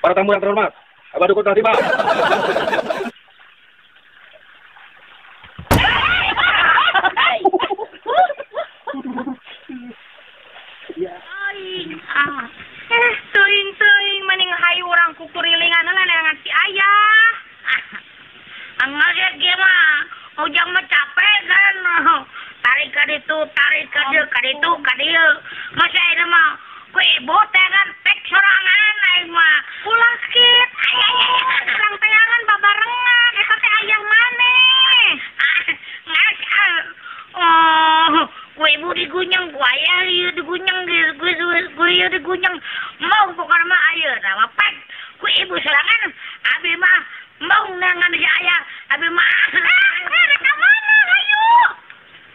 Para tamu yang terhormat, Abah Dukun telah tiba. Teuing-teuing mending hayu urang kukurilingan heula neangan si ayah. Anggal ge mah, ujang mah capek kan. Tarik ka ditu, tarik ka dieu, ka ditu, ka dieu. Masa ayeuna mah ku ibu teh kan pek sorangan aing mah. Ulah kitu. Urang teangan babarengan, eta teh ayah maneh. Oh, ku ibu digunyeng, ku ayah ieu digunyeng, ku ieu digunyeng. Mau pokona mah ayeuna mah pek ku ibu sorangan, abi mah mau neangan si ayah, abi mah. Rek ka mana hayu?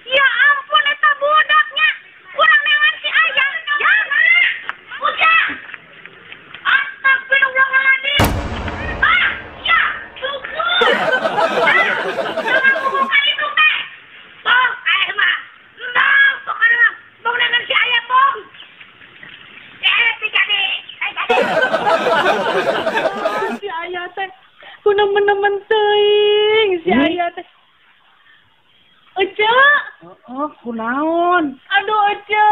Ya ampun eta budaknya. Kurang neangan si ayah. Jangan. Ujang. Astagfirullahaladzim. Ah, ya, syukur. Jangan buka itu teh. Oh, ayah mah. Mau pokona mah mau neangan si ayah, Bong. Tiga deh. Si ayah teh ku nemen-nemen teuing si ayah teh. Ece, oh, kunaon? Aduh Ece,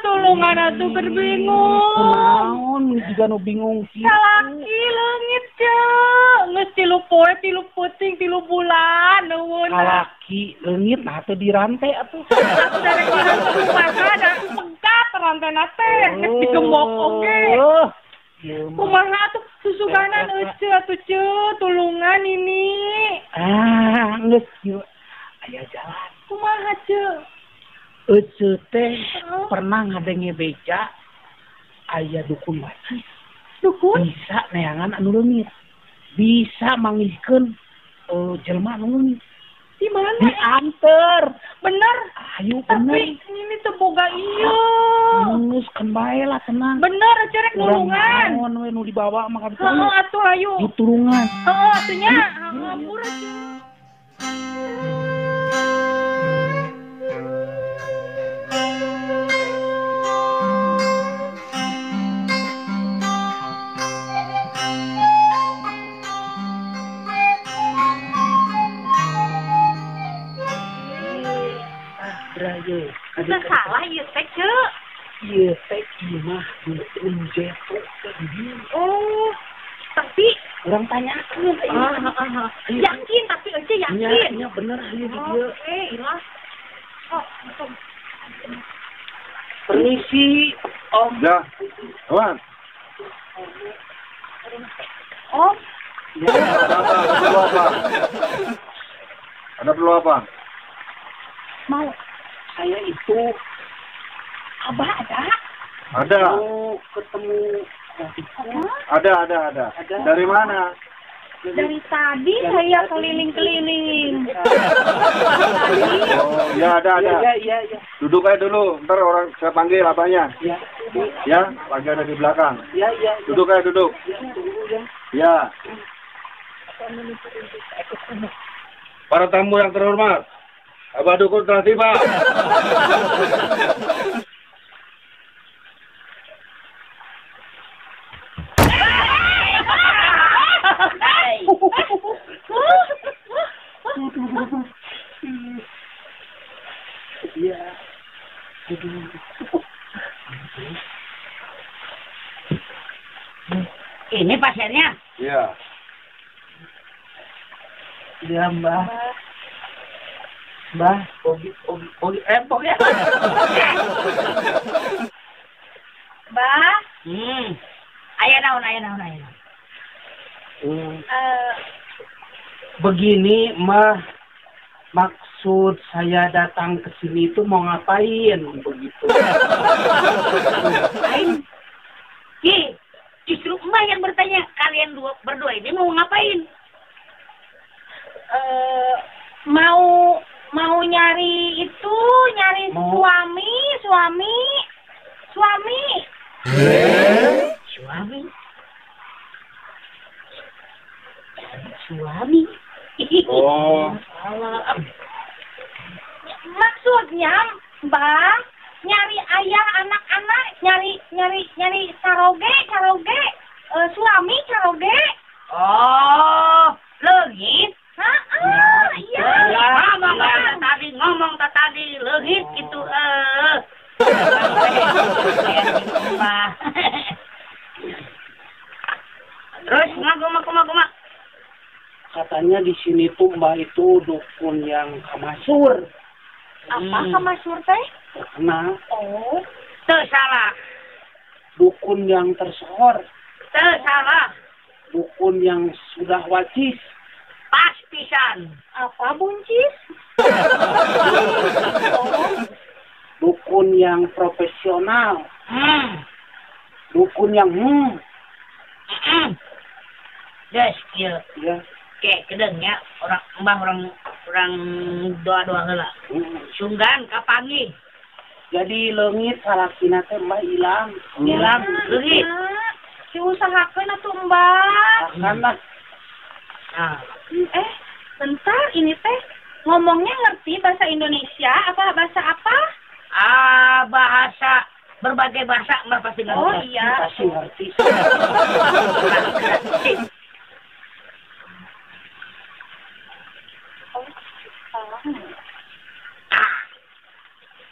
tulungan atuh keur bingung. Kunaon, jiga nu bingung kieu. Salaki leungit ce, geus 3 poe, 3 peuting, 3 bulan eueun. Salaki leungit nah teu dirante atuh. Atuh darek dirante kumaha da pegat rantena teh, geus digemok oge. Kumaha atuh susuganan Ece atuh ce, tulungan ini. Ah, geus kieu. Aya jalan. Kumaha ce? Ece teh pernah ngadenge beca aya dukun wacis. Dukun? Bisa neangan anu leungit. Bisa manggihkeun jelema anu leungit. Di mana? Dianter. Bener? Ayo bener. Tapi ini teu boga ieu. Geus keun bae lah tenang. Bener Ece rek nulungan. Naon we nu dibawa mah ka ditu. Heeh atuh ayo. Ditulungan. Heeh atuh nya. Heeh ampura ce. Teu salah ieu teh ce. Ieu teh ieu mah dukun jeto teh di dieu. Oh, tapi urang tanyakeun Yakin tapi Ece yakin. Nya bener ieu di dieu. Oke, ilah. Oh, betul. Permisi, Om. Ya. Kawan. Om. Ya, ada perlu apa? Ada perlu apa? Mau saya itu Abah ada? Ada. Mau ketemu Ada. Dari mana? Dari tadi saya keliling-keliling. Oh, ya ada. Ya. Duduk aja dulu, ntar orang saya panggil abahnya. Ya. Ya, lagi ada di belakang. Ya. Duduk aja duduk. Ya, tunggu ya. Ya. Para tamu yang terhormat, Abah Dukun telah tiba. Iya. Aduh. Ini pasiennya? Iya. Iya, Mbak. Mbah, ogi, pokoknya. Mbah? Aya naon. Begini, Mbah. Maksud saya datang ke sini itu mau ngapain begitu? Ngapain? Ki, justru Mbah yang bertanya, kalian berdua ini mau ngapain? Mau nyari itu, nyari mau. Suami. Suami? Suami? Oh. Salah. Maksudnya, Mbak, nyari ayah anak-anak, nyari saroge, Terus kumaha. Katanya di sini tuh Mbah itu dukun yang kamasur. Apa kamasur teh? Terkenal. Oh, teu salah. Dukun yang tersohor. Teu salah. Dukun yang sudah wacis. Pas pisan. Apa buncis? Dukun yang profesional. Dukun yang Des, kieu. Ya. Oke, kedengnya orang mbah orang doa-doa heula. Sunggan kapanggih. Jadi leungit salakina teh mbah ilang. Ilang leungit. Diusahakeun atuh mbah. Akan lah. Nah. Bentar ini teh ngomongnya ngerti bahasa Indonesia apa bahasa apa? Ah, bahasa berbagai bahasa mbah pasti ngerti. Oh iya. Pasti ngerti.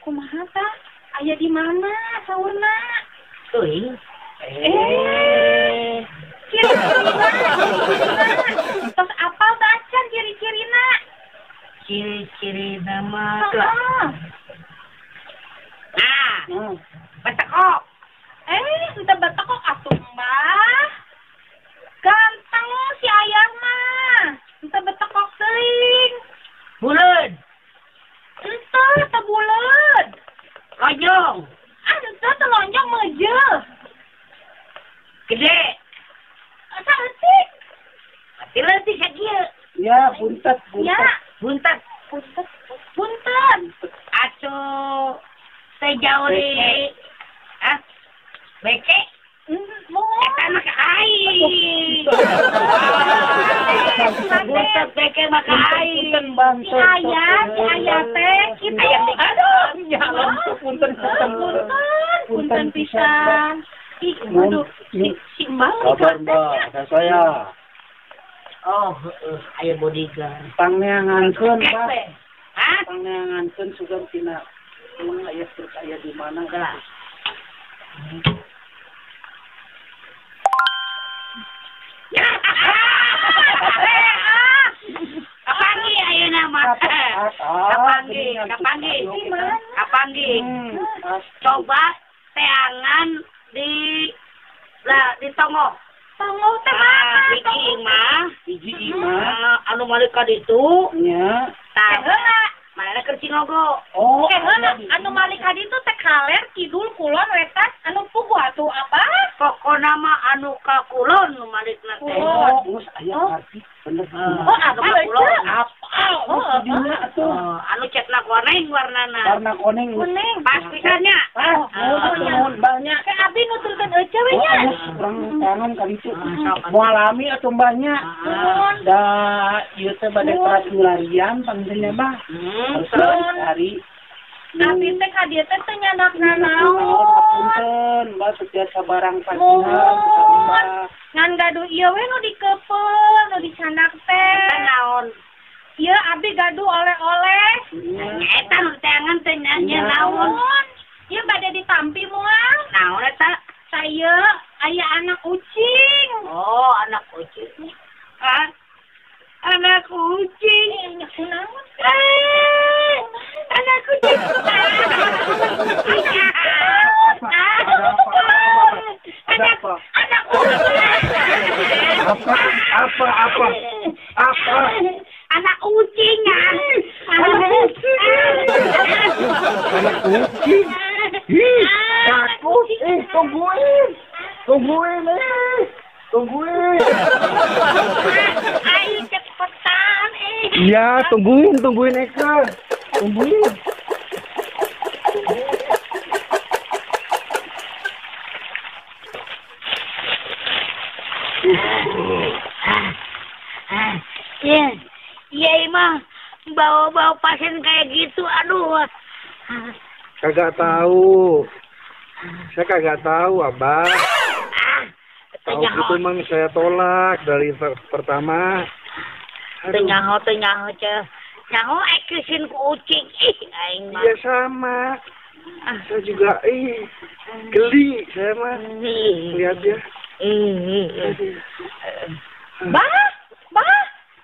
Kumaha tah? Aya di mana saurna? Teuing. Ciri-cirina. Tos apal teh acan ciri-cirina? Ciri-cirina mah Nah, betekok. Henteu betekok atuh mbah. Ganteng si ayah mah. Henteu betekok teuing. Buleud. Henteu teu buleud. Lonjong. Ah, henteu teu lonjong meujeuh. Gede. Saeutik. Pati leutik sakieu. Ya, buntet. Ya, buntet. Buntet. Atuh teh jauh di ah beke. Eta mah ka aing. Buntet beke mah ka aing. Si ayah teh kitu. Aduh, nya punten punten pisan. Ih, aduh, si mbah kabar mbah, ada saya. Oh, aya bodyguard. Pangneangankeun, Pak. Hah? Pangneangankeun sugan tina emang aya terus aya di mana gelas. Kapanggih ayeuna mah. Kapanggih. Coba teangan di tongoh. Tongoh teh mana? Hiji imah. Anu malik ka ditu. Nya. Tah heula. Mana keur Cingogo. Oh, heula anu malik ka ditu teh kaler kidul kulon wetan anu puguh atuh apa? Pokona mah anu ka kulon nu malikna teh. Oh, geus aya arti bener. Oh, apa kulon? Apa? Oh, dina atuh. Anu cetna koneng warnana. Warna koneng. Kuning. Pas pisan nya. Pas. Nuhun banyak. Ke abi nuturkeun euceu we nya. Urang tangan ka ditu. Moal lami atuh mbahnya. Nuhun. Da ieu teh bade teras milarian panggilnya bah. Terus hari abi teh ka dieu teh teu nyandak nanaon. Punten, mbah biasa barang pasihan. Ngan gaduh ieu we nu dikeupel, nu dicandak teh. Eta naon? Ieu abi gaduh oleh-oleh. Eta nu teangan teh nya naon? Ieu bade ditampi moal. Naon eta? Saya aya anak ucing. Oh, anak ucing. Hah? Anak kucing. Kunaon? Anak kucing. Anak kucing. Apa? Anak kucing. Anak kucing. Anak kucing. Ih, takut. Tungguin. Tungguin. Ayo cepetan. Iya, tungguin Eka. Tungguin. Iya, emang bawa-bawa pasien kayak gitu, aduh. Kagak tahu. Saya kagak tahu, Abah. Tahu itu emang saya tolak dari pertama. Nyaho, nyaho ekisin ku ucing. Ih, aing mah. Iya sama. Saya juga geli saya mah. Lihat ya. Bah, bah,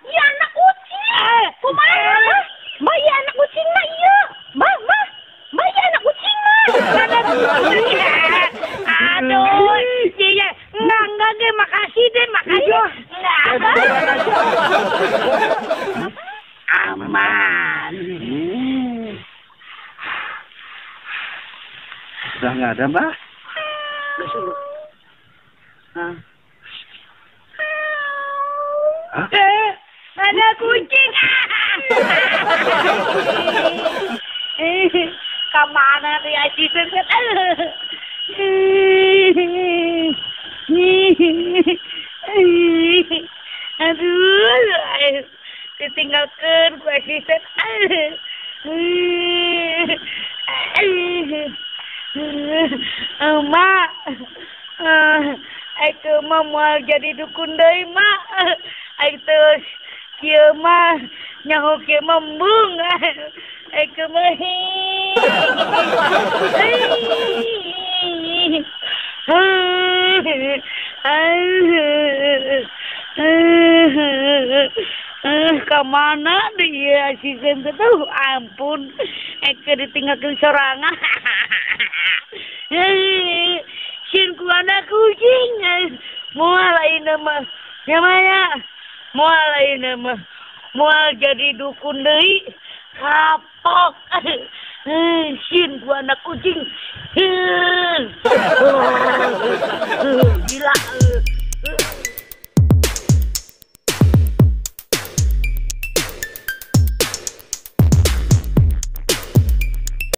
ieu anak kucing. Kumaha, bah? Bah, ieu anak kucing mah ieu. Bah, bah, bah, ieu anak kucing mah. Aduh, iya, enggak ge, makasih deh, makasih. Enggak. Aman. Sudah nggak ada, Mbak? Hah? Ada kucing. Kemana nih asisten? Aduh, ditinggalkan ku asisten. Mak, aku mah moal jadi dukun deui, Mak. Aing terus kieu mah nyaho kieu mah embung. Aku mah kemana dia asisten tuh? Ampun, eke ditinggalkan sorangan. Sin ku anak kucing. Moal ayeuna mah. Ya maya. Moal ayeuna mah. Moal jadi dukun deui. Kapok. Sin ku anak kucing. Gila.